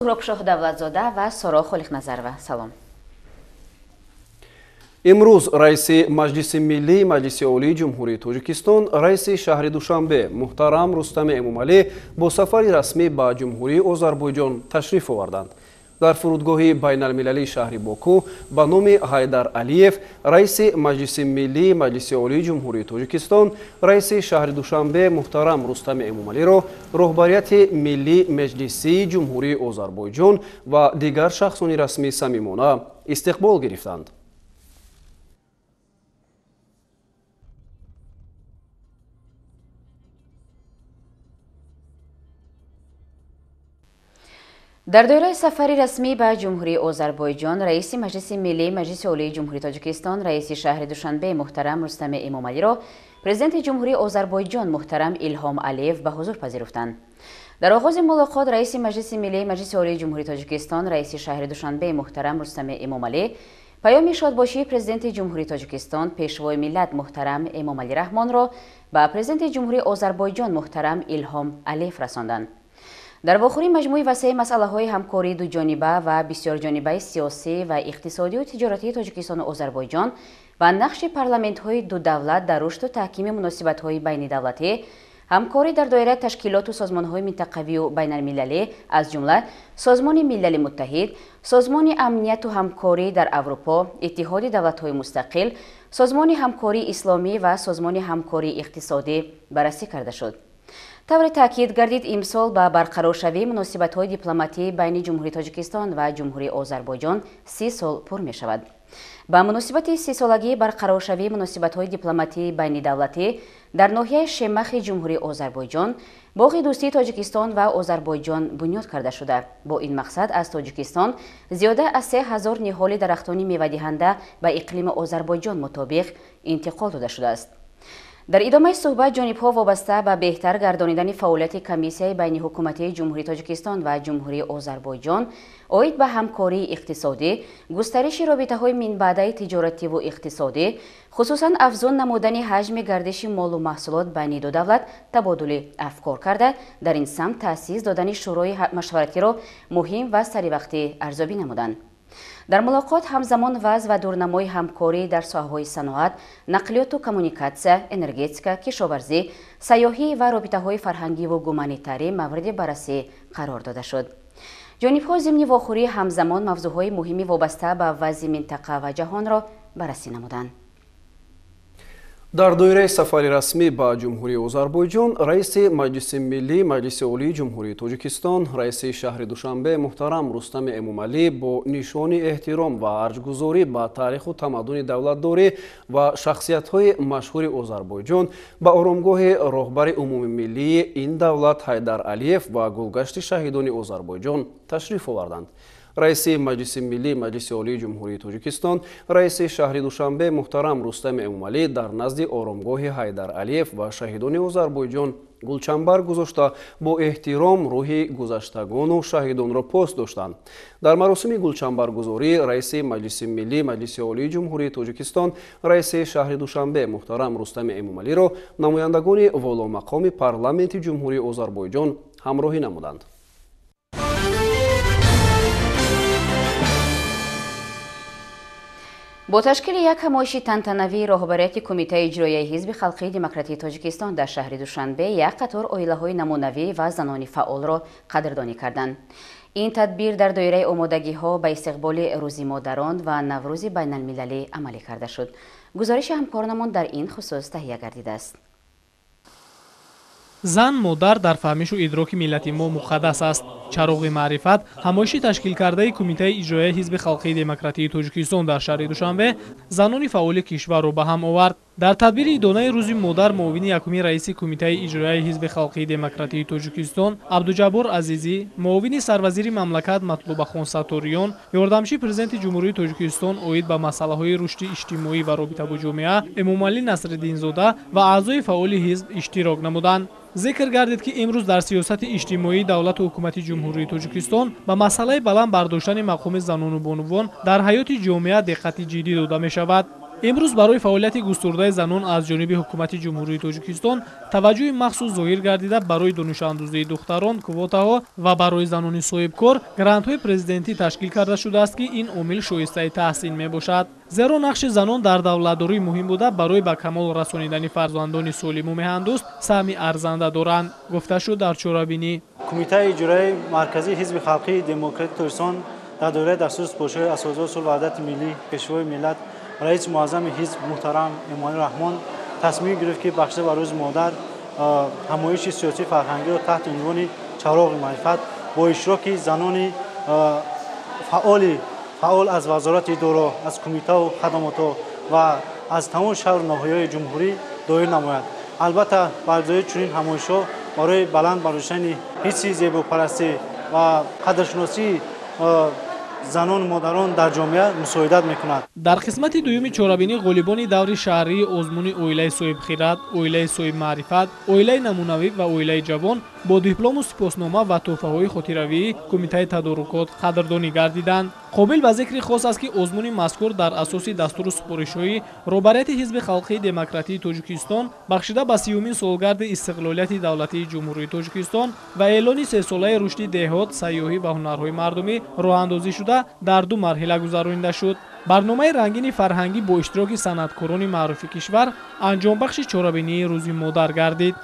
Суҳробшоҳ Давлатзода ва Соро Холиқназарова. Салом. Имрӯз раиси Маҷлиси Миллии Маҷлиси Олии Ҷумҳурии Тоҷикистон, раиси шаҳри Душанбе муҳтарам Рустами Эмомалӣ бо сафари расмӣ ба Ҷумҳурии Озарбойҷон ташриф оварданд. Дар фурудгоҳи байналмилалии шаҳри Боку ба номи Ҳайдар Алиев, раиси Маҷлиси Миллии Маҷлиси Олии Ҷумҳурии Тоҷикистон, раиси шаҳри Душанбе муҳтарам Рустами Эмомалиро роҳбарияти миллии Меҷлисии Ҷумҳурии Озарбойҷон ва дигар шахсони расмӣ самимона истиқбол гирифтанд. Дар доираи сафари расмӣ ба Ҷумҳурии Озарбойҷон, раиси Маҷлиси Миллии Маҷлиси Олии Ҷумҳурии Тоҷикистон, раиси шаҳри Душанбе муҳтарам Рустами Эмомалиро президенти Ҷумҳурии Озарбойҷон муҳтарам Илҳом Алиев ба ҳузур пазируфтанд. Дар оғози мулоқот раиси Маҷлиси Миллии Маҷлиси Олии Ҷумҳурии Тоҷикистон, раиси шаҳри Душанбе муҳтарам Рустами Эмомалӣ паёми шодбошии президенти Ҷумҳурии Тоҷикистон, пешвои миллат муҳтарам Эмомалӣ Раҳмонро ба президенти Ҷумҳурии Озарбойҷон муҳтарам Илҳом Алиев расонданд. Дар вохӯрии маҷмӯи васеи масъалаҳои ҳамкории дуҷониба ва бисёрҷонибаи сиёсӣ ва иқтисодию тиҷоратии Тоҷикистону Озарбойҷон ва нақши парламентҳои ду давлат дар рушду таҳкими муносибатҳои байнидавлатӣ, ҳамкорӣ дар доираи ташкилоту созмонҳои минтақавию байналмилалӣ, аз ҷумла Созмони Милали Муттаҳид, Созмони амнияту ҳамкорӣ дар Аврупо, Иттиҳоди давлатҳои мустақил, Созмони ҳамкории исломӣ ва Созмони ҳамкории иқтисодӣ баррасӣ карда шуд. Тавре таъкид гардид, имсол ба барқароршавии муносибатҳои дипломатӣ байни Ҷумҳурии Тоҷикистон ва Ҷумҳурии Озарбойҷон 30 сол пур мешавад. Ба муносибати 30-солагии барқароршавии муносибатҳои дипломатии байнидавлатӣ дар ноҳияи Шемахи Ҷумҳурии Озарбойҷон боғи дӯстии Тоҷикистон ва Озарбойҷон бунёд карда шуда. Бо ин мақсад аз Тоҷикистон зиёда аз 3000 ниҳоли дарахтони мевадиҳанда ба иқлими Озарбойҷон мутобиқ интиқол дода шудааст. Дар идомаи суҳбат ҷонибҳо вобаста ба беҳтар гардонидани фаъолияти комиссияи байниҳукуматии Ҷумҳурии Тоҷикистон ва Ҷумҳурии Озарбойҷон оид ба ҳамкории иқтисодӣ, густариши робитаҳои минбаъдаи тиҷоративу иқтисодӣ, хусусан афзун намудани ҳаҷми гардиши молу маҳсулот байни ду давлат табодули афкор карда, дар ин самт таъсис додани шӯрои машваратиро муҳим ва саривақтӣ арзёбӣ намуданд. Дар мулоқот ҳамзамон вазъ ва дурнамои ҳамкорӣ дар соҳаҳои саноат, нақлиёту коммуникатсия, энергетика, кишоварзӣ, сайёҳӣ ва робитаҳои фарҳангиву гуманитарӣ мавриди баррасӣ қарор дода шуд. Ҷонибҳо зимни вохӯрӣ ҳамзамон мавзӯъҳои муҳими вобаста ба вазъи минтақа ва ҷаҳонро баррасӣ намуданд. Дар доираи сафари расмӣ ба Ҷумҳурии Озарбойҷон, раиси Маҷлиси Миллии Маҷлиси Олии Ҷумҳурии Тоҷикистон, раиси шаҳри Душанбе муҳтарам Рустами Эмомалӣ бо нишони эҳтиром ва арҷгузорӣ ба таъриху тамаддуни давлатдорӣ ва шахсиятҳои машҳури Озарбойҷон ба оромгоҳи роҳбари умумимиллии ин давлат Ҳайдар Алиев ва гулгашти шаҳидони Озарбойҷон ташриф оварданд. Раиси Маҷлиси Миллии Маҷлиси Олии Ҷумҳурии Тоҷикистон, раиси шаҳри Душанбе муҳтарам Рустами Эмомалӣ дар назди оромгоҳи Ҳайдар Алиев ва шаҳидони Озарбойҷон гулчамбар гузошта, бо эҳтиром рӯҳи гузаштагону шаҳидонро пос доштанд. Дар маросими гулчамбаргузорӣ раиси Маҷлиси Миллии Маҷлиси Олии Ҷумҳурии Тоҷикистон, раиси шаҳри Душанбе муҳтарам Рустами Эмомалиро намояндагони воломақоми парламенти Ҷумҳурии Озарбойҷон ҳамроҳӣ намуданд. Бо ташкили як ҳамоиши тантанавии роҳбарияти Кумитаи иҷроияи Ҳизби Халқии Демократии Тоҷикистон дар шаҳри Душанбе як қатор оилаҳои намунавӣ ва занони фаъолро қадрдонӣ карданд. Ин тадбир дар доираи омодагиҳо ба истиқболи Рӯзи модарон ва Наврӯзи байналмилалӣ амалӣ карда шуд. Гузориши ҳамкоронамон дар ин хусус таҳия гардидааст. Зан модар дар фаҳмишу идроки миллати мо муқаддас аст. Чароғи маърифат ҳамоиши ташкилкардаи Кумитаи иҷроияи Ҳизби Халқии Демократии Тоҷикистон дар шаҳри Душанбе занони фаъоли кишварро ба ҳам овард. Дар тадбири идонаи Рӯзи модар муовини якуми раиси Кумитаи иҷроияи Ҳизби Халқии Демократии Тоҷикистон Абдуҷаббор Азизӣ, муовини сарвазири мамлакат Матлубахон Сатториён, ёрдамчии президенти Ҷумҳурии Тоҷикистон оид ба масъалаҳои рушди иҷтимоӣ ва робита бо ҷомеа Эмомалӣ Насриддинзода ва аъзои фаъоли ҳизб иштирок намуданд. Зикр гардид, ки имрӯз дар сиёсати иҷтимоии давлату ҳукумати Ҷумҳурии Тоҷикистон ба масъалаи баланд бардоштани мақоми занону бонувон дар ҳаёти ҷомеа диққати ҷиддӣ дода мешавад. Имрӯз барои фаъолияти густурдаи занон аз ҷониби ҳукумати Ҷумҳурии Тоҷикистон таваҷҷӯҳи махсус зоҳир гардида, барои донишандӯзии духтарон квотаҳо ва барои занони соҳибкор грантҳои президентӣ ташкил карда шудааст, ки ин омил шоистаи таҳсин мебошад. Зеро нақши занон дар давлатдорӣ муҳим буда, барои ба камол расонидани фарзандони солиму меҳандӯст саҳми арзанда доранд, гуфта шуд дар чорабинӣ. Кумитаи иҷроияи марказии Ҳизби халқии демократии Тоҷикистон дар доираи дастуру супоришҳои Асосгузори сулҳу ваҳдати миллӣ, Пешвои миллат, раиси муаззами ҳизб муҳтарам Эмомалӣ Раҳмон тасмим гирифт, ки бахшида ба Рӯзи модар ҳамоиши сиёсию фарҳангиро таҳти унвони «Чароғи маърифат» бо иштироки занони фаъол аз вазорати идоро, аз кумитаву хадамотҳо ва аз тамоми шаҳру ноҳияҳои ҷумҳурӣ доир намояд. Албатта, баргузории чунин ҳамоишҳо барои баланд бардоштани ҳисси зебопарастӣ ва қадршиносии занону модарон дар ҷомеа мусоидат мекунад. Дар қисмати дуюми чорабинӣ ғолибони даври шаҳрии озмуни оилаи соҳибхират, оилаи соҳибмаърифат, оилаи намунавӣ ва оилаи ҷавон бо диплому сипоснома ва тӯҳфаҳои хотиравии Кумитаи тадорукот қадрдонӣ гардиданд. Қобил ба зикри хос аст, ки озмуни мазкур дар асоси дастуру супоришҳои роҳбарияти Ҳизби халқии демократии Тоҷикистон бахшида ба 30-умин солгарди истиқлолияти давлатии Ҷумҳурии Тоҷикистон ва эълони сесолаи рушди деҳот, сайёҳӣ ва ҳунарҳои мардумӣ роҳандозӣ шуда, дар ду марҳила гузаронида шуд. Барномаи рангини фарҳангӣ бо иштироки санъаткорони маъруфи кишвар анҷомбахши чорабинии Рӯзи модар гардид.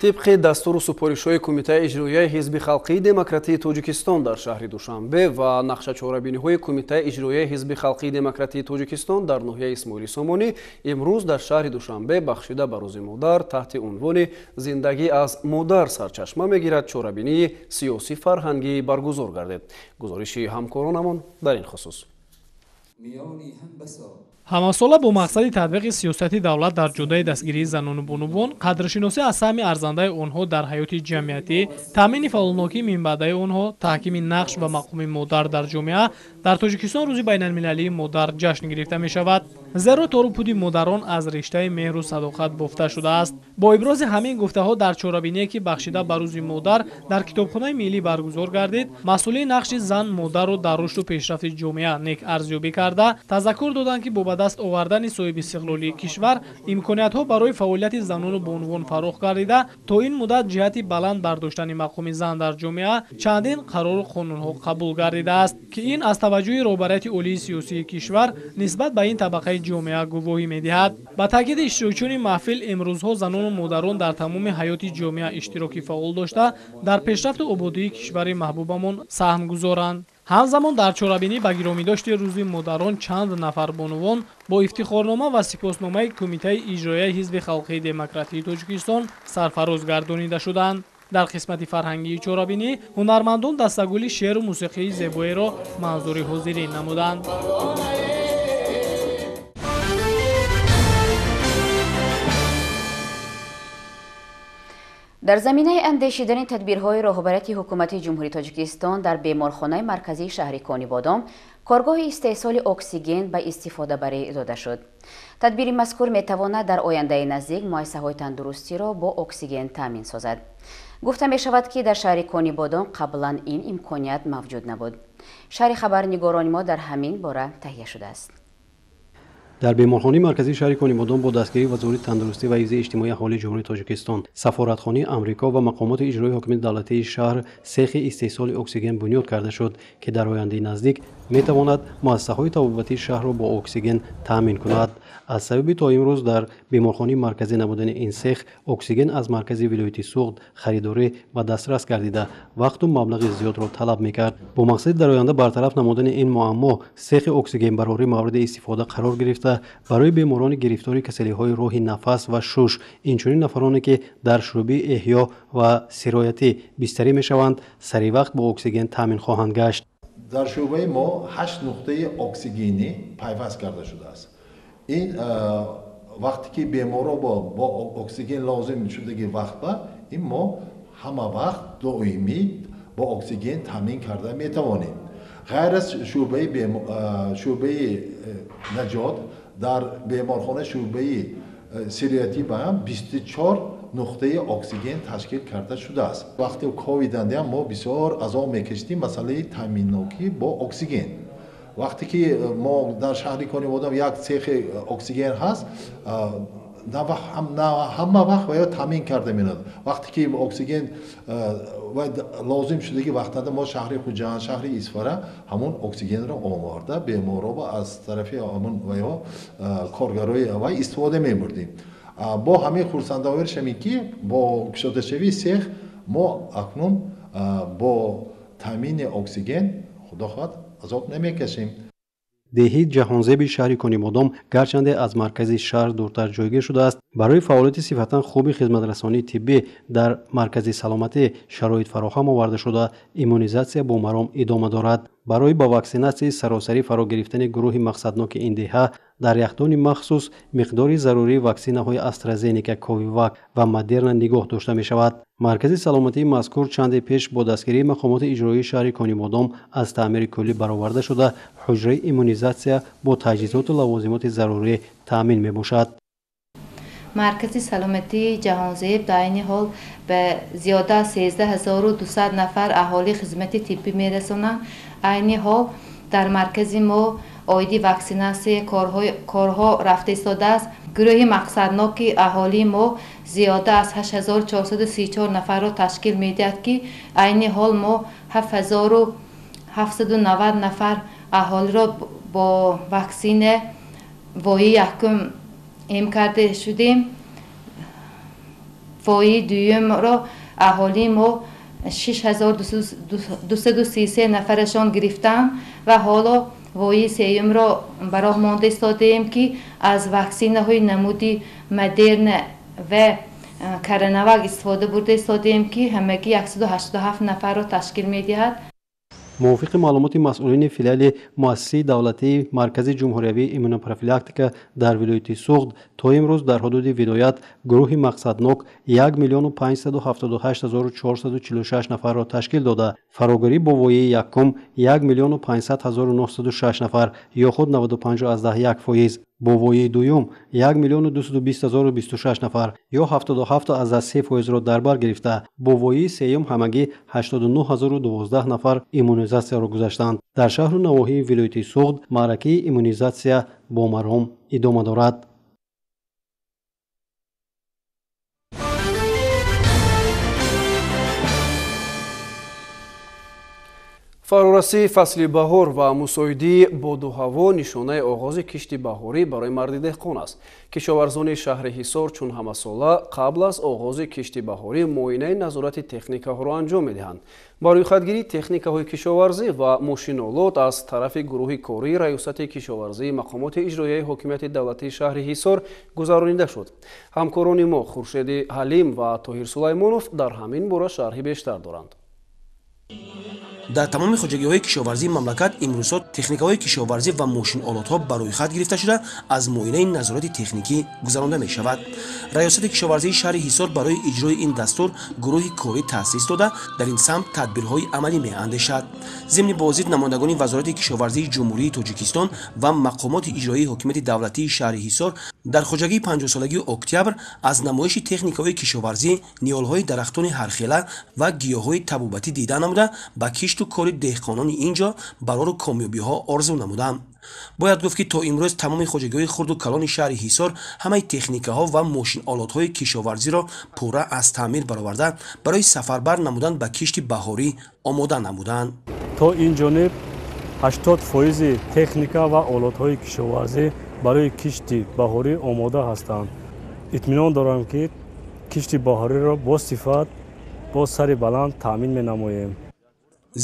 Тибқи дастуру супоришҳои Кумитаи иҷроияи Ҳизби халқии демократии Тоҷикистон дар шаҳри Душанбе ва нақшачорабиниҳои Кумитаи иҷроияи Ҳизби халқии демократии Тоҷикистон дар ноҳияи Исмоили Сомонӣ имрӯз дар шаҳри Душанбе бахшида ба Рӯзи модар таҳти унвони «Зиндагӣ аз модар сарчашма мегирад» чорабинии сиёсӣ фарҳангӣ баргузор гардид. Гузориши ҳамкоронамон дар ин хусус. Ҳамасола бо мақсади татбиқи сиёсати давлат дар ҷодаи дастгирии занону бонувон, қадршиносӣ аз саҳми арзандаи онҳо дар ҳаёти ҷамъиятӣ, таъмини фаъолнокии минбаъдаи онҳо, таҳкими нақш ва мақоми модар дар ҷомеа, дар Тоҷикистон Рӯзи байналмилалии модар ҷашн гирифта мешавад. Зеро тору пуди модарон аз риштаи меҳру садоқат бофта шудааст. Бо ибрози ҳамин гуфтаҳо дар чорабиние, ки бахшида ба Рӯзи модар дар Китобхонаи миллӣ баргузор гардид, масъулии нақши зан модарро дар рушду пешрафти ҷомеа нек арзёбӣ карда, тазаккур доданд, ки бо ба даст овардани соҳибистиқлолии кишвар имкониятҳо барои фаъолияти занону бонувон фарох гардида, то ин муддат ҷиҳати баланд бардоштани мақоми зан дар ҷомеа чандин қарору қонунҳо қабул гардидааст, ки ин аз таваҷҷӯҳи роҳбарияти олии сиёсии кишвар нисбат ба ин табақаи ҷомеа гувоҳӣ медиҳад. Ба таъкиди иштирокчиёни маҳфил, имрӯзҳо занону модарон дар тамоми ҳаёти ҷомеа иштироки фаъол дошта, дар пешрафту ободии кишвари маҳбубамон саҳм гузоранд. Ҳамзамон дар чорабинӣ ба гиромидошти Рӯзи модарон чанд нафар бонувон бо ифтихорнома ва сипосномаи Кумитаи иҷроияи Ҳизби халқии демократии Тоҷикистон сарфароз гардонида шуданд. Дар қисмати фарҳангии чорабинӣ ҳунармандон дастагули шеъру мусиқии зебоеро манзури ҳозирин намуданд. Дар заминаи андешидани тадбирҳои роҳбарияти ҳукумати Ҷумҳурии Тоҷикистон дар беморхонаи марказии шаҳри Конибодом коргоҳи истеҳсоли оксиген ба истифодабарӣ дода шуд. Тадбири мазкур метавонад дар ояндаи наздик муассисаҳои тандурустиро бо оксиген таъмин созад. Гуфта мешавад, ки дар шаҳри Конибодом қаблан ин имконият мавҷуд набуд. Шаҳри хабарнигорони мо дар ҳамин бора таҳия шудааст. Дар беморхонаи марказии шаҳри Конибодом бо дастгирии Вазорати тандурустӣ ва ҳифзи иҷтимоии аҳолии Ҷумҳурии Тоҷикистон, Сафоратхонаи Амрико ва мақомоти иҷроии ҳокимияти давлатии шаҳр сехи истеҳсоли оксиген бунёд карда шуд, ки дар ояндаи наздик метавонад муассисаҳои табобатии шаҳрро бо оксиген таъмин кунад. Аз сабаби то имрӯз дар беморхонаи марказӣ набудани ин сех, оксиген аз маркази вилояти Суғд харидорӣ ва дастрас гардида, вақту маблағи зиёдро талаб мекард. Бо мақсади дар оянда бартараф намудани ин муаммо, сехи оксигенбарорӣ мавриди истифода қарор гирифта, барои беморони гирифтори касалиҳои роҳи нафас ва шуш, инчунин нафароне ки дар шӯъбаи эҳё ва сироятӣ бистарӣ мешаванд, саривақт бо оксиген таъмин хоҳанд гашт. Дар шӯъбаи мо 8 нуқтаи оксигенӣ пайваст карда шудааст. Ин вақте ки беморро бо оксиген лозим шудаги вақт ба ин мо ҳама вақт доимӣ бо оксиген таъмин карда метавонем. Ғайр аз шӯъбаи наҷот, дар беморхона шӯъбаи сироятӣ ба ҳам 24 нуқтаи оксиген ташкил карда шудааст. Вақте ковидандиам мо бисёр азоб мекашидем масъалаи таъминнокӣ бо оксиген. Вақте ки мо дар шаҳри Конибодом як цехи оксиген ҳаст, ҳама вақт ва таъмин карда менад. Вақте ки оксиген лозим шудаги вақтанда мо шаҳри Хуҷанд, шаҳри Исфара ҳамон оксигенро оварда беморро аз тарафи ҳамон ваё коргарои вай истифода мебурдем. Бо ҳамин хурсандовариш ҳамин ки бо кушодашавии цех мо акнун бо таъмини оксиген худо хоҳад азоб намекашем. Деҳи Ҷаҳонзеби шаҳри Конибодом гарчанде аз маркази шаҳр дуртар ҷойгир шудааст, барои фаъолияти сифатан хуби хизматрасонии тиббӣ дар маркази саломатӣ шароит фароҳам оварда шуда, иммунизатсия бо маром идома дорад. Барои ба ваксинатсияи саросарӣ фаро гирифтани гурӯҳи мақсадноки ин деҳа дар яхдони махсус миқдори зарурии ваксинаҳои AstraZeneca, Ковивак ва Модерна нигоҳ дошта мешавад. Маркази саломатии мазкур чанде пеш бо дастгирии мақомоти иҷроии шаҳри Конибодом аз таъмири куллӣ бароварда шуда, ҳуҷраи иммунизатсия бо таҷҳизоту лавозимоти зарурӣ таъмин мебошад. Маркази саломатии Ҷаҳонзеб дар айни ҳол ба зиёда аз 13200 нафар аҳолӣ хизмати тиббӣ мерасонанд. Айни ҳол дар маркази мо оиди ваксинатсия корҳо рафта истодааст. Гурӯҳи мақсадноки аҳолии мо зиёда аз 8434 нафарро ташкил медиҳад, ки айни ҳол мо 7790 нафар аҳолиро бо ваксина вои якум эм карда шудем. Вои дуюмро аҳолии мо 6233 нафарашон гирифтанд ва ҳоло вои сеюмро ба роҳ монда истодаем, ки аз ваксинаҳои намуди Модерна ва Коронавак истифода бурда истодаем, ки ҳамагӣ 187 нафарро ташкил медиҳад. Мувофиқи маълумоти масъулини филиали муассисаи давлатии Маркази ҷумҳуриявии иммунопрофилактика дар вилояти Суғд то имрӯз дар ҳудуди вилоят гурӯҳи мақсаднок 1 578 446 нафарро ташкил дода, фарогирӣ бо вояи якум 1 500 906 нафар ё худ 95,1%, бо вояи дуюм 1 220 026 нафар ё 77,3%-ро дар бар гирифта, бо вояи сеюм ҳамагӣ 89 012 нафар иммунизатсияро гузаштанд. Дар шаҳру навоҳии вилояти Суғд маъракаи иммунизатсия бо маром идома дорад. Фарорасии фасли баҳор ва мусоидии боду ҳаво нишонаи оғози кишти баҳорӣ барои марди деҳқон аст. Кишоварзони шаҳри Ҳисор чун ҳамасола қабл аз оғози кишти баҳорӣ муоинаи назорати техникаҳоро анҷом медиҳанд. Ба рӯйхатгирии техникаҳои кишоварзӣ ва мошинолот аз тарафи гурӯҳи кории Раёсати кишоварзии мақомоти иҷроияи ҳокимияти давлатии шаҳри Ҳисор гузаронида шуд. Ҳамкорони мо Хуршеди Ҳалим ва Тоҳир Сулаймонов дар ҳамин бора шарҳи бештар доранд. Дар тамоми хоҷагиҳои кишоварзии мамлакат имрӯзҳо техникаҳои кишоварзӣ ва мошинолотҳо ба рӯйхат гирифта шуда, аз муоинаи назорати техникӣ гузаронда мешавад. Раёсати кишоварзии шаҳри Ҳисор барои иҷрои ин дастур гурӯҳи корӣ таъсис дода, дар ин самт тадбирҳои амалӣ меандешад. Зимни боздид намояндагони Вазорати кишоварзии Ҷумҳурии Тоҷикистон ва мақомоти иҷроии ҳокимияти давлатии шаҳри Ҳисор дар хоҷагии 50-солагии Октябр аз намоиши техникаҳои кишоварзӣ, ниҳолҳои дарахтони ҳархела ва гиёҳҳои табобатӣ дида намуда, ба кишту кори деҳқонони ин ҷо барору комёбиҳо орзу намуданд. Бояд гуфт, ки то имрӯз тамоми хоҷагиҳои хурду калони шаҳри Ҳисор ҳамаи техникаҳо ва мошинолотҳои кишоварзиро пурра аз таъмир бароварда, барои сафарбар намудан ба кишти баҳорӣ омода намуданд. То ин ҷониб 80% техника ва олотҳои кишоварзӣ барои кишти баҳорӣ омода ҳастанд. Итминон дорам, ки кишти баҳориро бо сифат, бо сари баланд таъмин менамоем.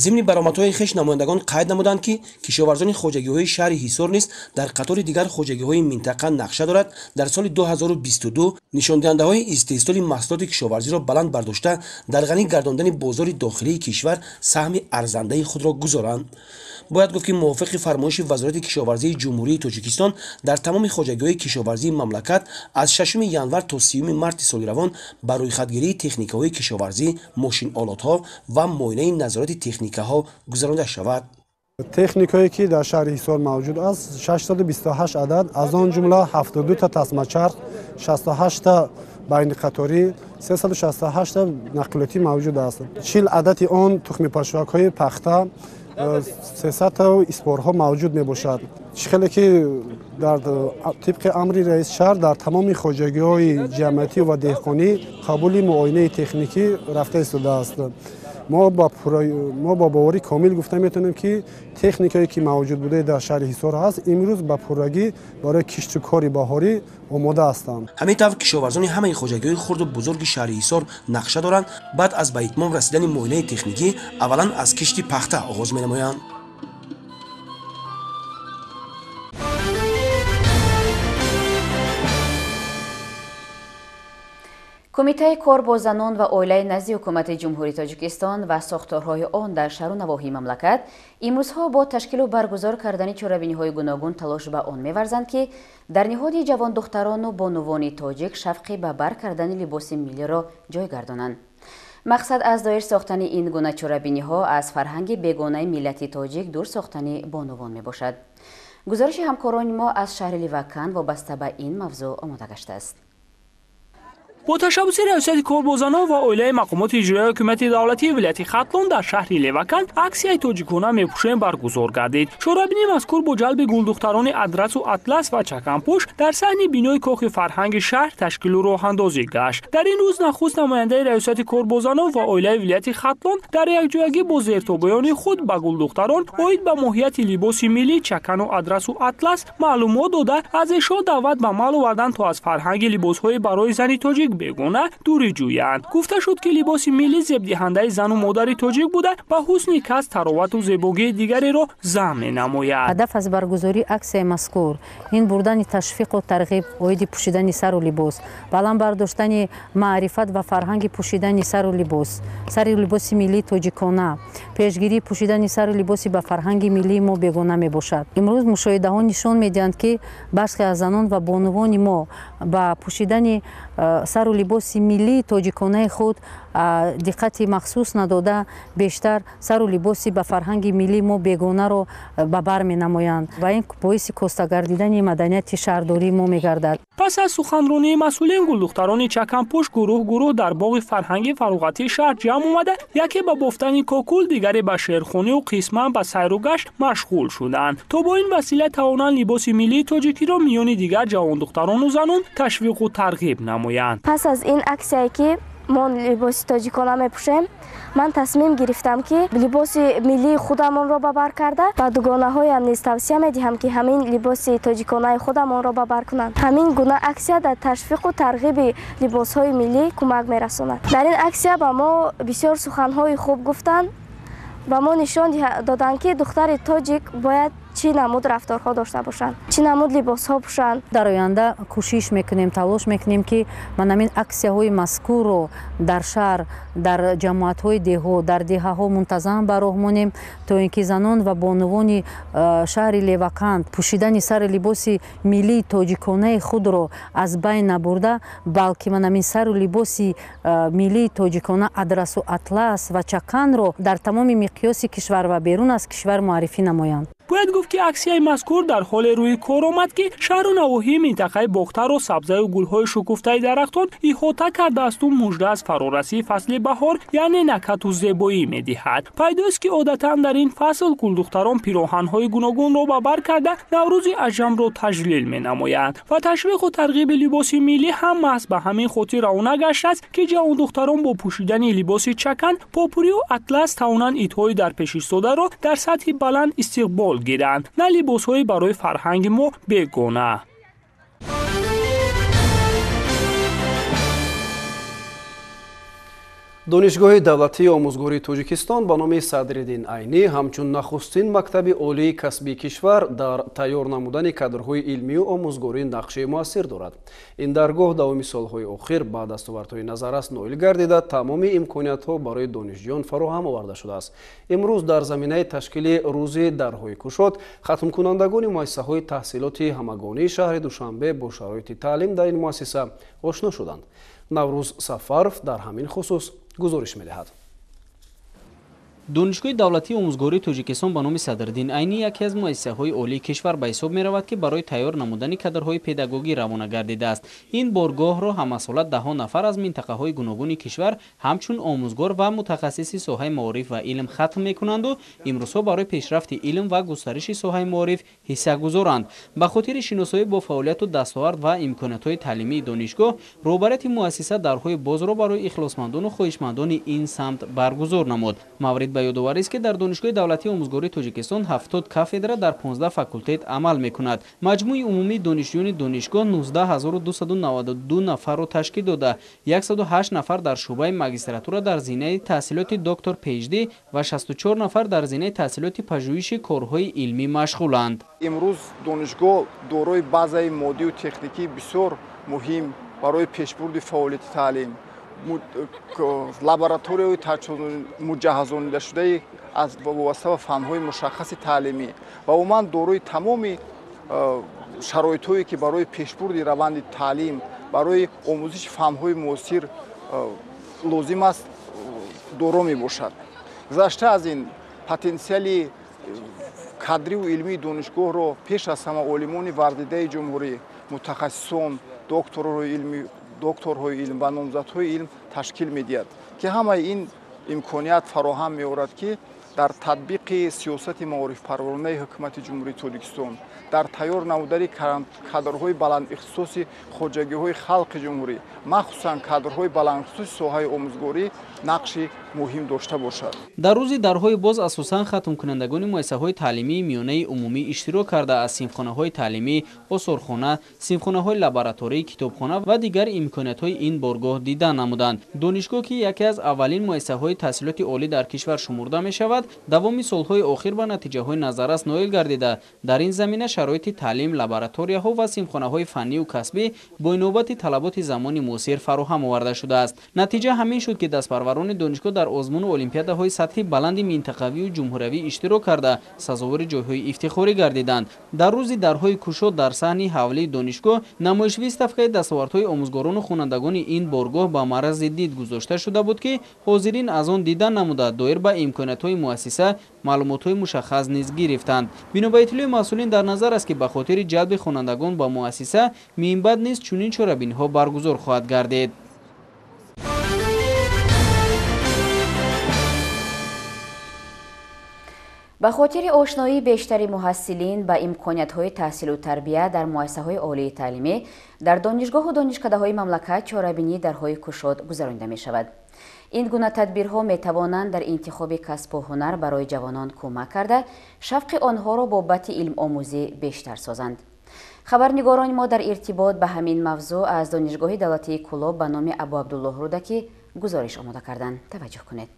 Зимни баромадҳои хеш намояндагон қайд намуданд, ки кишоварзони хоҷагиҳои шаҳри Ҳисор низ дар қатори дигар хоҷагиҳои минтақа нақша дорад дар соли 2022 нишондиҳандаҳои истеҳсоли маҳсулоти кишоварзиро баланд бардошта, дар ғанӣ гардондани бозори дохилии кишвар саҳми арзандаи худро гузоранд. Бояд гуфт, ки мувофиқи фармоиши Вазорати кишоварзии Ҷумҳурии Тоҷикистон дар тамоми хоҷагиҳои кишоварзии мамлакат аз 6 январ то 30 марти соли равон ба рӯйхатгирии техникаҳои кишоварзӣ, мошинолотҳо ва муоинаи назорати техникаҳо гузаронда шавад. Техникае ки дар шаҳри Ҳисор мавҷуд аст 628 адад, аз он ҷумла 72 та тасмачарх, 68 та байниқаторӣ, 368 та нақлиётӣ мавҷуд аст. 40 адади он тухмипашвакҳои пахта, 300 та испорҳо мавҷуд мебошад. Чӣ хеле ки дар тибқи амри раиси шаҳр дар тамоми хоҷагиҳои ҷамъиятӣ ва деҳқонӣ қабули муоинаи техникӣ рафта истодааст. Мо бо боварӣ комил гуфта метавонем, ки техникае ки мавҷуд буда дар шаҳри Ҳисор ҳаст, имрӯз ба пуррагӣ барои кишту кори баҳорӣ омода ҳастанд. Ҳамин тавр кишоварзони ҳамаи хоҷагиҳои хурду бузурги шаҳри Ҳисор нақша доранд баъд аз ба итмом расидани муоинаи техникӣ аввалан аз кишти пахта оғоз менамоянд. Кумитаи кор бо занон ва оилаи назди ҳукумати Ҷумҳурии Тоҷикистон ва сохторҳои он дар шаҳру навоҳии мамлакат имрӯзҳо бо ташкилу баргузор кардани чорабиниҳои гуногун талош ба он меварзанд, ки дар ниҳоди ҷавондухтарону бонувони тоҷик шавқи ба бар кардани либоси миллиро ҷой гардонанд. Мақсад аз доир сохтани ин гуна чорабиниҳо аз фарҳанги бегонаи миллати тоҷик дур сохтани бонувон мебошад. Гузориши ҳамкорони мо аз шаҳри Ливакан вобаста ба ин мавзӯъ омода гаштааст. Бо ташаббуси раёсати кор бо занон ва оилаи мақомоти иҷроияи ҳукумати давлатии вилояти Хатлон дар шаҳри Леваканд аксияи тоҷикона мепӯшем баргузор гардид. Чорабинии мазкур бо ҷалби гулдухтарони адрасу атлас ва чаканпӯш дар саҳни бинои кохи фарҳанги шаҳр ташкилу роҳандозӣ гашт. Дар ин рӯз нахуст намояндаи раёсати кор бо занон ва оилаи вилояти Хатлон дар якҷоягӣ бо зертобоёни худ ба гулдухтарон оид ба моҳияти либоси миллӣ чакану адрасу атлас маълумот дода, аз эшон даъват ба мал оварданд, то аз фарҳанги либосҳои барои зани тоҷик бегона дурӣ ҷӯянд. Гуфта шуд, ки либоси миллӣ зебдиҳандаи зану модари тоҷик буда, ба ҳусни кас таровату зебогии дигареро зам менамояд. Ҳадаф аз баргузории аксияи мазкур ин бурдани ташвиқу тарғиб оиди пӯшидани сару либос, баланд бардоштани маърифат ва фарҳанги пӯшидани сару либос, сари либоси миллии тоҷикона, пешгирии пӯшидани сару либоси ба фарҳанги миллии мо бегона мебошад. Имрӯз мушоҳидаҳо нишон медиҳанд, ки баъзе аз занон ва бонувони мо ба пӯшидани сару либоси миллии тоҷиконаи худ диққати махсус надода, бештар сару либоси ба фарҳанги миллии мо бегонаро ба бар менамоянд ва ин боиси коста гардидани маданияти шаҳрдории мо мегардад. Пас аз суханронии масъулин гулдухтарони чаканпӯш гурӯҳ гурӯҳ дар боғи фарҳанги фароғатии шаҳр ҷамъ омада, яке ба бофтани кокул, дигаре ба шеърхонию қисман ба сайру гашт машғул шуданд, то бо ин васила тавонанд либоси миллии тоҷикиро миёни дигар ҷавондухтарону занон ташвиқу тарғиб намоянд. Пас аз ин аксияе ки мо либоси тоҷикона мепӯшем, ман тасмим гирифтам, ки либоси миллии худамонро ба бар карда, ба дугонаҳоям низ тавсия медиҳам, ки ҳамин либоси тоҷиконаи худамонро ба бар кунанд. Ҳамин гуна аксия дар ташвиқу тарғиби либосҳои миллӣ кӯмак мерасонад. Дар ин аксия ба мо бисёр суханҳои хуб гуфтанд, ба мо нишон доданд, ки духтари тоҷик бояд чӣ намуд рафторҳо дошта бошанд, чӣ намуд либосҳо пӯшанд. Дар оянда кӯшиш мекунем, талош мекунем, ки ман ҳамин аксияҳои мазкурро дар шаҳр, дар ҷамоатҳои деҳо, дар деҳаҳо мунтазам ба роҳ монем, то ин ки занон ва бонувони шаҳри Леваканд пӯшидани сари либоси миллии тоҷиконаи худро аз байн набурда, балки ман ҳамин сару либоси миллии тоҷикона адрасу атлас ва чаканро дар тамоми миқёси кишвар ва берун аз кишвар муаррифӣ намоянд. Бояд гуфт, ки аксияи мазкур дар ҳоле рӯи кор омад, ки шаҳру навоҳии минтақаи Бохтарро сабзаю гулҳои шукуфтаи дарахтон иҳота кардаасту мужда аз фарорасии фасли баҳор, яъне накату зебоӣ медиҳад. Пайдост, ки одатан дар ин фасл гулдухтарон пироҳанҳои гуногунро ба бар карда наврӯзи аҷамро таҷлил менамоянд ва ташвиқу тарғиби либоси миллӣ ҳам маҳз ба ҳамин хотир равона гаштааст, ки ҷавондухтарон бо пӯшидани либоси чакан, попурию атлас тавонанд идҳои дар пеш истодаро дар сатҳи баланд истиқбол гиранд, на либосҳои барои фарҳанги мо бегона. Донишгоҳи давлатии омӯзгории Тоҷикистон ба номи Садриддин Айнӣ ҳамчун нахустин мактаби олии касбии кишвар дар тайёр намудани кадрҳои илмию омӯзгорӣ нақши муассир дорад. Ин даргоҳ давоми солҳои охир ба дастовардҳои назаррас ноил гардида, тамоми имкониятҳо барои донишҷӯён фароҳам оварда шудааст. Имрӯз дар заминаи ташкили рӯзи дарҳои кушод хатмкунандагони муассисаҳои таҳсилоти ҳамагонии шаҳри Душанбе бо шароити таълим дар ин муассиса ошно шуданд. Наврӯз Сафаров дар ҳамин хусус гузориш медиҳад. Донишгоҳи давлатии омӯзгории Тоҷикистон ба номи Садриддин Айнӣ яке аз муассисаҳои олии кишвар ба ҳисоб меравад, ки барои тайёр намудани кадрҳои педагогӣ равона гардидааст. Ин боргоҳро ҳамасола даҳҳо нафар аз минтақаҳои гуногуни кишвар ҳамчун омӯзгор ва мутахассиси соҳаи маориф ва илм хатм мекунанду имрӯзҳо барои пешрафти илм ва густариши соҳаи маориф ҳиссагузоранд. Ба хотири шиносоӣ бо фаъолияту дастовард ва имкониятҳои таълимии донишгоҳ, роҳбарияти муассиса дарҳои бозро барои ихлосмандону хоҳишмандони ин самт баргузор намуд. Маврид ба ёдоварист, ки дар Донишгоҳи давлатии омӯзгории Тоҷикистон 70 кафедра дар 15 факултет амал мекунад. Маҷмӯи умумии донишҷӯёни донишгоҳ 19292 нафарро ташкил дода, 108 нафар дар шӯъбаи магистратура дар зинаи таҳсилоти доктор PhD ва 64 нафар дар зинаи таҳсилоти пажӯҳиши корҳои илмӣ машғуланд. Имрӯз донишгоҳ дорои базаи моддию техникии бисёр муҳим барои пешбурди фаъолияти таълим, лабораторияҳои муҷаҳҳазонидашудаи аз вобаста ба фанҳои мушаххаси таълимӣ ва умуман дорои тамоми шароитҳое, ки барои пешбурди раванди таълим, барои омӯзиши фанҳои муосир лозим аст, доро мебошад. Гузашта аз ин, потенсиали кадриву илмии донишгоҳро пеш аз ҳама олимони варзидаи ҷумҳурӣ, мутахассисон, докторҳои илм ва номзадҳои илм ташкил медиҳад, ки ҳамаи ин имконият фароҳам меорад, ки дар татбиқи сиёсати маорифпарваронаи ҳукумати Ҷумҳурии Тоҷикистон, дар тайёр намудани кадрҳои баландихтисоси хоҷагиҳои халқи ҷумҳурӣ, махсусан кадрҳои баландихтисоси соҳаи омӯзгорӣ нақши муҳим дошта бошад. Дар рӯзи дарҳои боз асосан хатмкунандагони муассисаҳои таълимии миёнаи умумӣ иштирок карда, аз синфхонаҳои таълимӣ, осорхона, синфхонаҳои лабораторӣ, китобхона ва дигар имкониятҳои ин боргоҳ дида намуданд. Донишгоҳ, ки яке аз аввалин муассисаҳои таҳсилоти олӣ дар кишвар шумурда мешавад, давоми солҳои охир ба натиҷаҳои назаррас ноил гардида, дар ин замина шароити таълим, лабораторияҳо ва синфхонаҳои фаннию касбӣ бо инобати талаботи замони муосир фароҳам оварда шудааст. Натиҷа ҳамин шуд, ки дастпарварони донишгоҳ дар озмуну олимпиадаҳои сатҳи баланди минтақавию ҷумҳуриявӣ иштирок карда, сазовори ҷойҳои ифтихорӣ гардиданд. Дар рӯзи дарҳои кушод дар саҳни ҳавлии донишгоҳ намоиш выставкаи дастовардҳои омӯзгорону хонандагони ин боргоҳ ба маърази дид гузошта шуда буд, ки ҳозирин аз он дида намуда, доир ба имкониятҳои муассиса маълумотҳои мушаххас низ гирифтанд. Бино ба иттилои масъулин, дар назар аст, ки ба хотири ҷалби хонандагон ба муассиса минбаъд низ чунин чорабиниҳо баргузор хоҳад гардид. Ба хотири ошноии бештари муҳассилин ба имкониятҳои таҳсилу тарбия дар муассисаҳои олии таълимӣ дар донишгоҳу донишкадаҳои мамлакат чорабинии дарҳои кушод гузаронида мешавад. Ин гуна тадбирҳо метавонанд дар интихоби касбу ҳунар барои ҷавонон кӯмак карда, шавқи онҳоро бобати илмомӯзӣ бештар созанд. Хабарнигорони мо дар иртибот ба ҳамин мавзӯъ аз Донишгоҳи давлатии Кӯлоб ба номи Абуабдуллоҳ Рӯдакӣ гузориш омода карданд. Таваҷҷӯҳ кунед.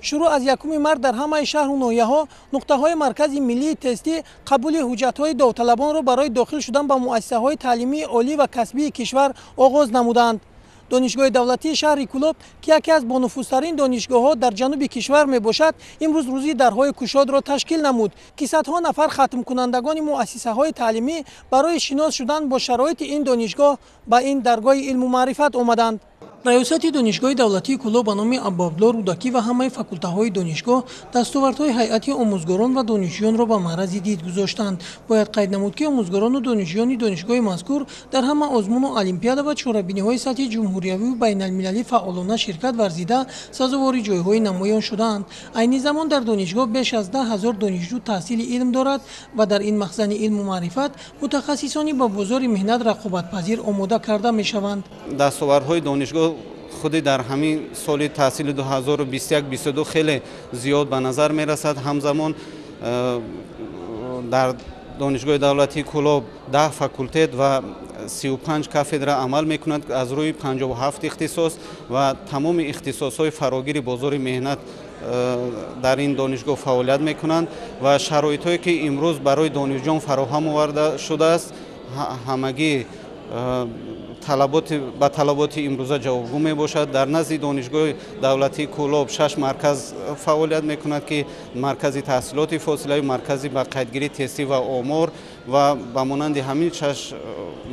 Шурӯъ аз 1 март дар ҳамаи шаҳру ноҳияҳо нуқтаҳои маркази миллии тестӣ қабули ҳуҷҷатҳои довталабонро барои дохил шудан ба муассисаҳои таълимии олӣ ва касбии кишвар оғоз намуданд. Донишгоҳи давлатии шаҳри Кӯлоб, ки яке аз бонуфузтарин донишгоҳҳо дар ҷануби кишвар мебошад, имрӯз рӯзи дарҳои кушодро ташкил намуд, ки садҳо нафар хатмкунандагони муассисаҳои таълимӣ барои шинос шудан бо шароити ин донишгоҳ ба ин даргоҳи илму маърифат омаданд. Раёсати Донишгоҳи давлатии Кӯлоб ба номи Абуабдуллоҳ Рӯдакӣ ва ҳамаи факултаҳои донишгоҳ дастовардҳои ҳайати омӯзгорон ва донишҷӯёнро ба маърази дид гузоштанд. Бояд қайд намуд, ки омӯзгорону донишҷӯёни донишгоҳи мазкур дар ҳама озмуну олимпиада ва чорабиниҳои сатҳи ҷумҳуриявию байналмилалӣ фаъолона ширкат варзида, сазовори ҷойҳои намоён шудаанд. Айни замон дар донишгоҳ беш аз 10 000 донишҷӯ таҳсили илм дорад ва дар ин махзани илму маърифат мутахассисони ба бозори меҳнат рақобатпазир омода карда мешаванд. Дастовардҳои донишгоҳ худи дар ҳамин соли таҳсили 2021-22 хеле зиёд ба назар мерасад. Ҳамзамон дар Донишгоҳи давлатии Кӯлоб 10 факултет ва 35 кафедра амал мекунад аз рӯи 57 ихтисос ва тамоми ихтисосҳои фарогири бозори меҳнат дар ин донишгоҳ фаъолият мекунанд ва шароитҳое ки имрӯз барои донишҷӯён фароҳам оварда шудааст, ҳамагӣ ба талаботи имрӯза ҷавобгӯ мебошад. Дар назди Донишгоҳи давлатии Кӯлоб 6 марказ фаъолият мекунад, ки маркази таҳсилоти фосилавӣ, маркази ба қайдгирии тестӣ ва омор ва ба монанди ҳамин 6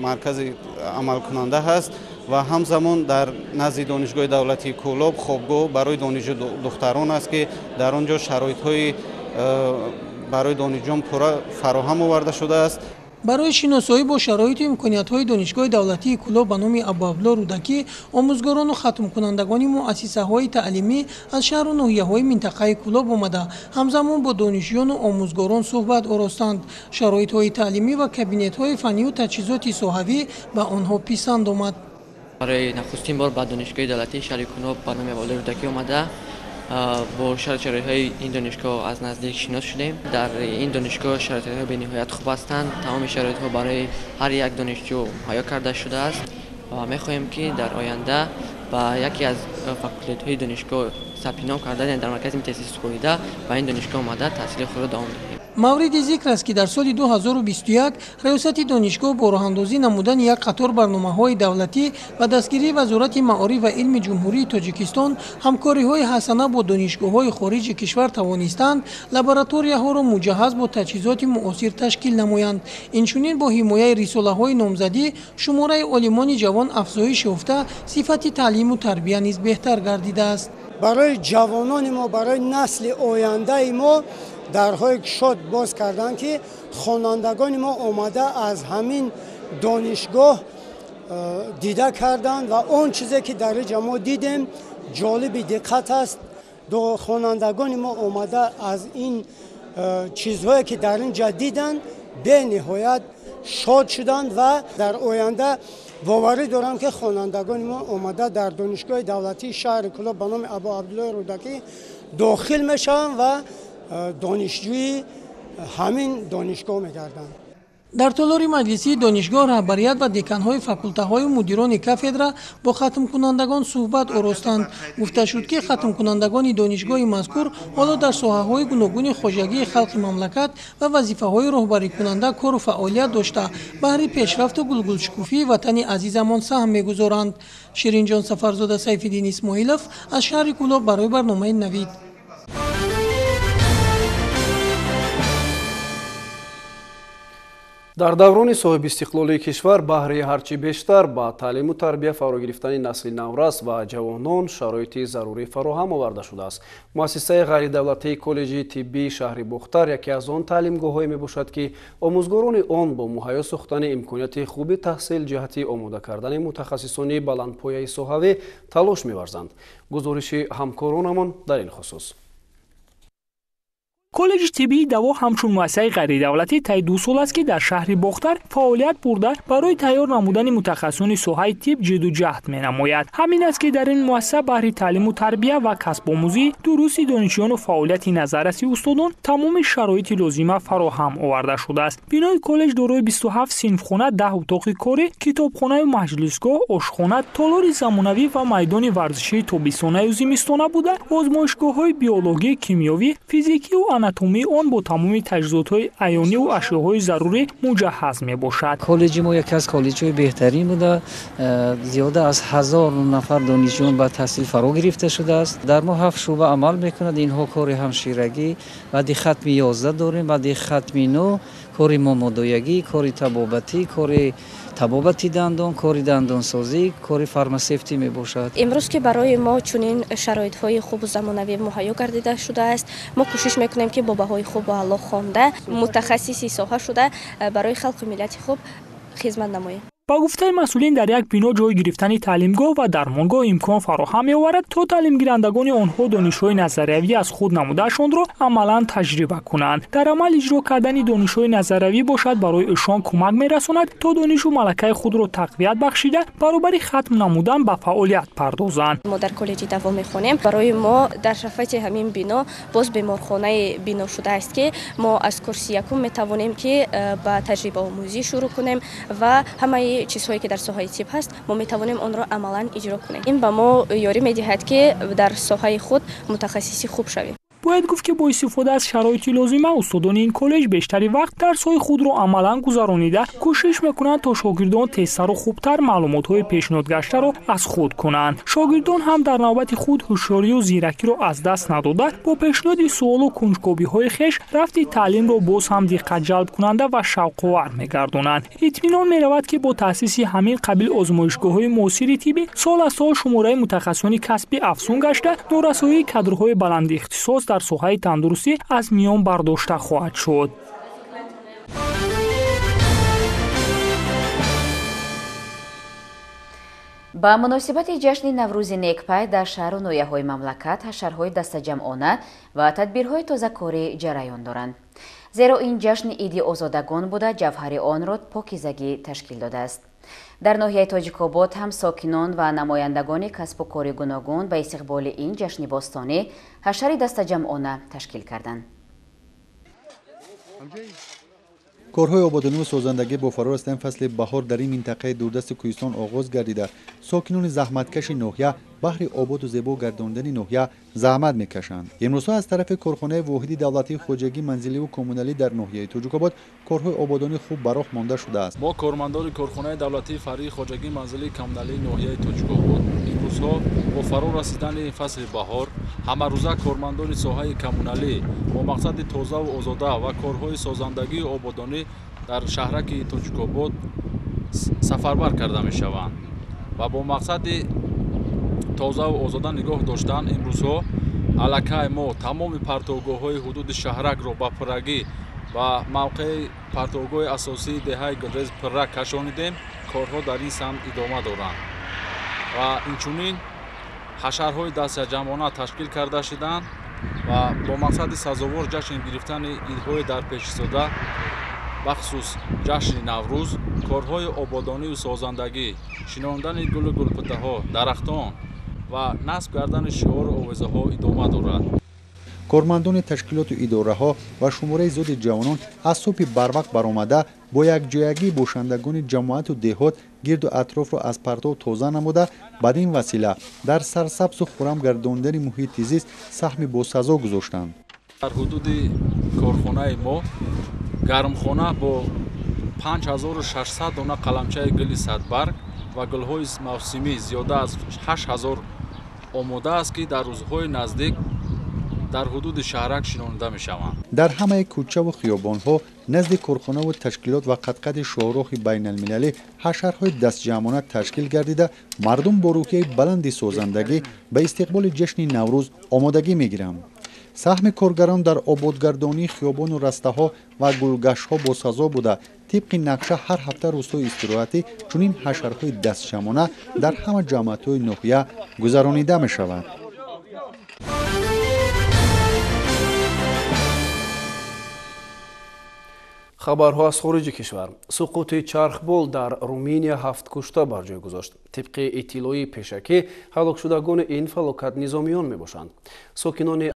маркази амалкунанда ҳаст. Ва ҳамзамон дар назди Донишгоҳи давлатии Кӯлоб хобгоҳ барои донишҷӯ духтарон аст, ки дар он ҷо шароитҳои барои донишҷӯён пурра фароҳам оварда шудааст. Барои шиносоӣ бо шароиту имкониятҳои Донишгоҳи давлатии Кӯлоб ба номи Абуабдулло Рӯдакӣ омӯзгорону хатмкунандагони муассисаҳои таълимӣ аз шаҳру ноҳияҳои минтақаи Кӯлоб омада, ҳамзамон бо донишҷӯёну омӯзгорон суҳбат оростанд. Шароитҳои таълимӣ ва кабинетҳои фаннию таҷҳизоти соҳавӣ ба онҳо писанд омад. Барои нахустин бор ба Донишгоҳи давлатии шаҳри Кӯлоб ба номи Абуабдулло Рӯдакӣ омада, бо шароитҳои ин донишгоҳ аз наздик шинос шудем. Дар ин донишгоҳ шароитҳо бениҳоят хуб ҳастанд. Тамоми шароитҳо барои ҳар як донишҷӯ муҳайё карда шудааст ва мехоҳем, ки дар оянда ба яке аз факултетҳои донишгоҳ сабти ном карда, дар маркази тестӣ супорида ба ин донишгоҳ омада таҳсили худро давом диҳем. Мавриди зикр аст, ки дар соли 2021 раёсати донишгоҳ бо роҳандозӣ намудани як қатор барномаҳои давлатӣ ва дастгирии Вазорати маориф ва илми Ҷумҳурии Тоҷикистон ҳамкориҳои ҳасана бо донишгоҳҳои хориҷи кишвар тавонистанд лабораторияҳоро муҷаҳҳаз бо таҷҳизоти муосир ташкил намоянд. Инчунин бо ҳимояи рисолаҳои номзадӣ шумораи олимони ҷавон афзоиш ёфта, сифати таълиму тарбия низ беҳтар гардидааст. Барои ҷавонони мо, барои насли ояндаи мо дарҳои кушод боз карданд, ки хонандагони мо омада аз ҳамин донишгоҳ дида карданд ва он чизе ки дар инҷа мо дидем ҷолиби диққат аст. Хонандагони мо омада аз ин чизҳое ки дар инҷа диданд бениҳоят шод шуданд ва дар оянда боварӣ дорам, ки хонандагони мо омада дар Донишгоҳи давлатии шаҳри Кӯлоб ба номи Абуабдуллои Рӯдакӣ дохил мешаванд ва донишҷӯи ҳамин донишгоҳ мегарданд. Дар толори маҷлисии донишгоҳ раҳбарият ва деканҳои факултаҳою мудирони кафедра бо хатмкунандагон суҳбат оростанд. Гуфта шуд, ки хатмкунандагони донишгоҳи мазкур ҳоло дар соҳаҳои гуногуни хоҷагии халқи мамлакат ва вазифаҳои роҳбарикунанда кору фаъолият дошта, баҳри пешрафту гулгулшукуфии ватани азизамон саҳм мегузоранд. Ширинҷон Сафарзода, Сайфиддин Исмоилов аз шаҳри Кӯлоб барои барномаи Навид. Дар даврони соҳибистиқлолии кишвар баҳри ҳарчи бештар ба таълиму тарбия фаро гирифтани насли наврас ва ҷавонон шароити зарурӣ фароҳам оварда шудааст. Муассисаи ғайридавлатии коллеҷи тиббии шаҳри Бохтар яке аз он таълимгоҳҳое мебошад, ки омӯзгорони он бо муҳайё сохтани имконияти хуби таҳсил ҷиҳати омода кардани мутахассисони баландпояи соҳавӣ талош меварзанд. Гузориши ҳамкоронамон дар ин хусус. Коллеҷи тиббии Даво ҳамчун муассисаи ғайридавлатӣ таи 2 сол аст, ки дар шаҳри Бохтар фаъолият бурда, барои тайёр намудани мутахассисони соҳаи тиб ҷидду ҷаҳд менамояд. Ҳамин аст, ки дар ин муассиса баҳри таълиму тарбия ва касбомӯзӣ дурусти донишҷӯёну фаъолияти назарраси устодон тамоми шароити лозима фароҳам оварда шудааст. Бинои коллеҷ дорои 27 синфхона, 10 утоқи корӣ, китобхонаю маҷлисгоҳ, ошхона, толори замонавӣ ва майдони варзишии тобистонаю зимистона буда, озмоишгоҳҳои биологӣ, кимиёвӣ, физикию анатомии он бо тамоми таҷҳизотҳои аёниву ашёҳои зарурӣ муҷаҳҳаз мебошад. Коллеҷи мо яке аз коллеҷҳои беҳтарин буда, зиёда аз 1000 нафар донишҷӯён ба таҳсил фаро гирифта шудааст. Дар мо 7 шӯъба амал мекунад. Инҳо кори ҳамширагӣ, баъди хатми 11 дорем, баъди хатми 9 кори момодоягӣ, кори табобатӣ, кори табобати дандон, кори дандонсозӣ, кори фармасевтӣ мебошад. Имрӯз ки барои мо чунин шароитҳои хубу замонавӣ муҳайё гардида шудааст, мо кӯшиш мекунем, ки бо баҳои хуб ва аъло хонда, мутахассиси соҳа шуда, барои халқу миллати хуб хизмат намоем. Ба гуфтаи масъулин, дар як бино ҷой гирифтани таълимгоҳ ва дармонгоҳ имкон фароҳам меоварад, то таълимгирандагони онҳо донишҳои назариявӣ аз худ намудаашонро амалан таҷриба кунанд. Дар амал иҷро кардани донишҳои назариявӣ бошад барои эшон кӯмак мерасонад, то донишу малакаи худро тақвият бахшида, баробари хатм намудан ба фаъолият пардозанд. Мо дар коллеҷи Даво мехонем. Барои мо дар шафати ҳамин бино боз беморхонае бино шудааст, ки мо аз курси якум метавонем, ки ба таҷрибаомӯзӣ шурӯъ кунем ва ҳамаи чизҳое ки дар соҳаи тиб ҳаст, мо метавонем онро амалан иҷро кунем. Ин ба мо ёрӣ медиҳад, ки дар соҳаи худ мутахассиси хуб шавем. Бояд гуфт, ки бо истифода аз шароити лозима устодони ин коллеҷ бештари вақт дарсҳои худро амалан гузаронида кӯшиш мекунанд, то шогирдон тезтару хубтар маълумотҳои пешниҳодгаштаро аз худ кунанд. Шогирдон ҳам дар навбати худ ҳушёрию зиракиро аз даст надода, бо пешниҳоди суолу кунҷкобиҳои хеш рафти таълимро боз ҳам диққатҷалбкунанда ва шавқовар мегардонанд. Итминон меравад, ки бо таъсиси ҳамин қабил озмоишгоҳҳои муосири тиббӣ сол аз сол шумораи мутахассисони касбӣ афзун гашта, норасоии кадрҳои баландихтисос дар соҳаи тандурустӣ аз миён бардошта хоҳад шуд. Ба муносибати ҷашни Наврӯзи некпай дар шаҳру ноҳияҳои мамлакат ҳашарҳои дастаҷамъона ва тадбирҳои тозакорӣ ҷараён доранд. Зеро ин ҷашни иди озодагон буда, ҷавҳари онро покизагӣ ташкил додааст. Дар ноҳияи Тоҷикобод ҳам сокинон ва намояндагони касбу кори гуногун ба истиқболи ин ҷашни бостонӣ ҳашари дастаҷамъона ташкил карданд. Корҳои ободониву созандагӣ бо фаро расидани фасли баҳор дар ин минтақаи дурдасти кӯҳистон оғоз гардида, сокинони заҳматкаши ноҳия баҳри ободу зебо гардондани ноҳия заҳмат мекашанд. Имрӯзҳо аз тарафи корхонаи воҳиди давлатии хоҷагии манзиливу коммуналӣ дар ноҳияи Тоҷикобод корҳои ободонӣ хуб ба роҳ монда шудааст. Мо кормандони корхонаи давлатии фаръии хоҷагии манзилии коммуналии ноҳияи Тоҷикобод имрӯзҳо бо фаро расидани фасли баҳор ҳамарӯза кормандони соҳаи коммуналӣ бо мақсади тозаву озода ва корҳои созандагию ободонӣ дар шаҳраки Тоҷикобод сафарбар карда мешаванд ва бо мақсади тозаву озода нигоҳ доштан имрӯзҳо аллакай мо тамоми партовгоҳҳои ҳудуди шаҳракро ба пуррагӣ ба мавқеи партовгоҳи асосии деҳаи Гулрез пурра кашонидем. Корҳо дар ин самт идома доранд ва инчунин ҳашарҳои дастаҷамъона ташкил карда шуданд ва бо мақсади сазовор ҷашн гирифтани идҳои дарпешистода, бахусус ҷашни Наврӯз, корҳои ободониву созандагӣ, шинондани гулу гулпӯтаҳо, дарахтон ва насб кардани шиору овезаҳо идома дорад. Кормандони ташкилоту идораҳо ва шумораи зиёди ҷавонон аз субҳи барвақт баромада бо якҷоягии бошандагони ҷамоату деҳот гирду атрофро аз партов тоза намуда, бад ин васила дар сарсабзу хуррам гардондани муҳити зист саҳми босазо гузоштанд. Дар ҳудуди корхонаи мо гармхона бо 5600 дона қаламчаи гули садбарг ва гулҳои мавсимӣ зиёда аз 8000 омода аст, ки дар рӯзҳои наздик дар ҳудуди шаҳрак шинонида мешаванд. Дар ҳамаи кӯчаву хиёбонҳо назди корхонаву ташкилот ва қадқади шоҳроҳи байналмилалӣ ҳашарҳои дастҷамъона ташкил гардида, мардум бо рӯҳияи баланди созандагӣ ба истиқболи ҷашни Наврӯз омодагӣ мегиранд. Саҳми коргарон дар ободгардонии хиёбону растаҳо ва гулгаштҳо босазо буда, тибқи нақша ҳар ҳафта рӯзҳои истироҳатӣ чунин ҳашарҳои дастҷамъона дар ҳама ҷамоатҳои ноҳия гузаронида мешавад. Хабарҳо аз хориҷи кишвар. Суқути чархбол дар Руминия 7 кушта бар ҷой гузошт. Тибқи иттилои пешакӣ, ҳалокшудагони ин фалокат низомиён мебошанд. Сокинони